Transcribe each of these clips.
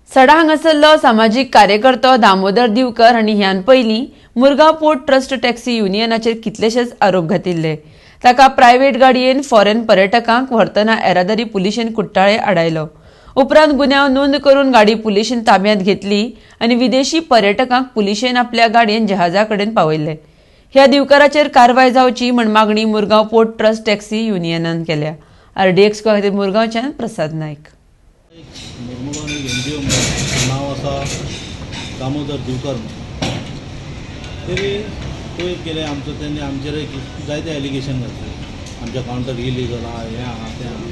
सडा हांगासरलो सामाजीक कार्यकर्तो दामोदर दिवकर हांणी ह्यान पयलीं मुरगांव पोर्ट ट्रस्ट टॅक्सी युनियनाचेर कितलेशेच आरोप घातिल्ले. ताका प्रायव्हेट गाडयेन फॉरेन पर्यटकांक व्हरतना येरादारी पुलिशेन कुट्टाळे आडायलो. उपरांत गुन्यांव नोंद करून गाडी पुलिशेन ताब्यांत घेतली आनी विदेशी पर्यटकांक पुलिशेन आपल्या गाडयेन जहाजा कडेन पावयले. ह्या दिवकराचेर कारवाय जावची म्हण मागणी मुरगांव पोर्ट ट्रस्ट टॅक्सी युनियनान केल्या. आरडीएक्स खातीर मुरगांवच्यान प्रसाद नायक. मुरमुगांव एक एनजीओ म्हणून नांव आसा दामोदर दिवकर म्हणून. तेणी पयर केलें आमचो, तेणी आमचेर एक जायते एलिगेशन घातले, आमच्या कावंटर इलिगल आहा, हें आहा, तें आहा.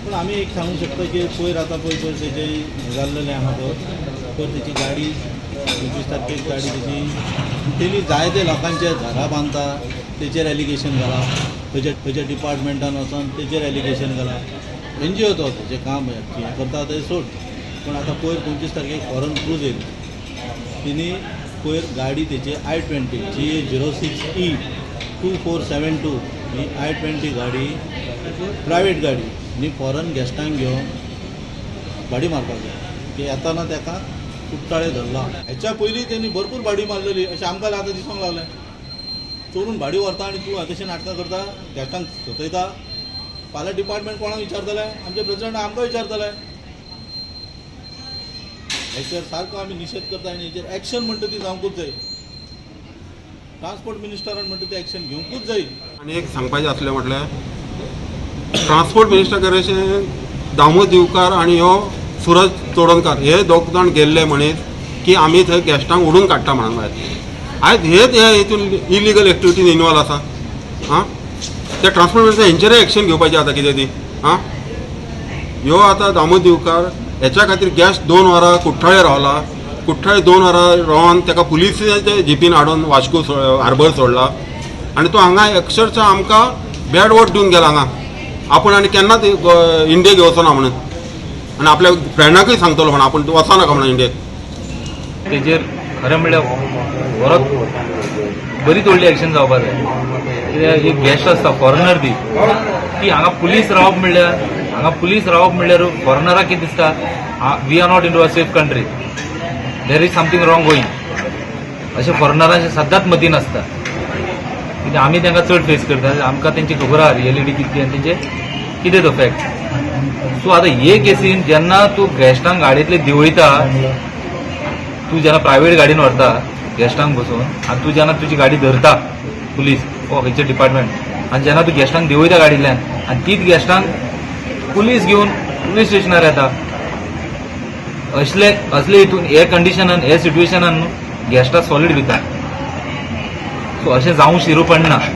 पूण आमी एक सांगूंक शकता की पयर आतां पळय पयर तेजें हें जाल्लेलें आहा पळय, पयर तेची गाडी 25 तारखेक गाडी तेची, तेणी जायते लोकांचे घरां बांदता तेचेर एलिगेशन घालां. खंयच्या खंयच्या डिपार्टमेंटान वचोन तेचेर एलिगेशन घालां. एनजीओ तो तेजें काम हें करता तें सोड, पूण आतां पयर 25 तारखेक फॉरन क्रूज येयली. तिणी पयर गाडी तेची i20 GA 06 E 2472 ही i20 गाडी, प्रायवेट गाडी आनी फॉरन गेस्टांक घेवन भाडी मारपाक जाय की येताना ताका कुट्टाळे धरला. हेच्या पयलीं तेणी भरपूर भाडी मारलेली अशें आमकां आतां दिसूंक लागलें. चोरून भाडी व्हरता आनी तूं तशें नाटकां करता, गेस्टांक सतयता. फाल्यां डिपार्टमेंट कोणाक विचारतले? आमचे प्रेसिडेंट आमकां विचारतले. हेचेर सारको आमी निशेध करता आनी हेचेर एक्शन म्हणटा ती जावंकूच जाय. ट्रान्सपोर्ट मिनिस्टरान म्हणटा ती एक्शन घेवंकूच जाय. आनी एक सांगपाचें आसलें म्हटल्यार, ट्रान्सपोर्ट मिनिस्टर कडेन दामू दिवकार आनी ह्यो सुरज चोडणकार हे दोग जाण गेल्ले म्हणीत की आमी थंय गेस्टांक ओडून काडटा म्हणून भायर. आयज हेच हे हितून इलिगल एक्टिविटीन इनवॉल्व आसा. आं, ते ट्रान्सपोर्ट मिनिस्टर हेंचेरय एक्शन घेवपाची आतां कितें ती. आं, ह्यो आतां दामू दिवकार हेच्या खातीर गेस्ट 2 वरां कुठ्ठाळे रावला. कुठ्ठाळे 2 वरां रावन ताका पुलिसाच्या जिपीन हाडून वास्को हार्बर सोडला आनी तो हांगा अक्षरशः आमकां बॅड वर्ड दिवन गेला हांगा, आपूण आनी केन्नाच इंडियेक येवचो ना म्हणून आनी आपल्या फ्रेंडाकूय सांगतलो म्हणून, आपूण वचनाका म्हणून इंडियेक. तेजेर खरें म्हणल्यार बरोच बरीच व्हडली एक्शन जावपा जाय. कित्याक एक गेस्ट आसता फॉरेनर, ती ती हांगा पुलीस रावप म्हणल्यार, हांगा पुलीस रावप म्हणल्यार फॉरेनराक कितें दिसता, we are not in to a safe country, there is something wrong going, अशें फॉरेनरांचे सदांच मतीन आसता. कित्याक आमी तांकां चड फेस करता, आमकां तेंची खबर आहा रियलिटी कितली आनी तेंचे कितें तो फॅक्ट. सो आतां हे केसीन जेन्ना तूं गेस्टांक गाडयेंतले देंवयता, तूं जेन्ना प्रायव्हेट गाडयेन व्हरता गेस्टांक बसोवन आनी तूं जेन्ना तुजी गाडी धरता पुलीस वा खंयचे डिपार्टमेंट आनी जेन्ना तूं गेस्टांक देंवयता गाडयेंतल्यान आनी तीच गेस्टांक पुलीस घेवन पुलीस स्टेशनार येता, असले असले हितून हे कंडिशनान, हे सिट्युएशनान न्हू गेस्टां सॉलीड भिता. सो अशें जावंक शिरू पडना.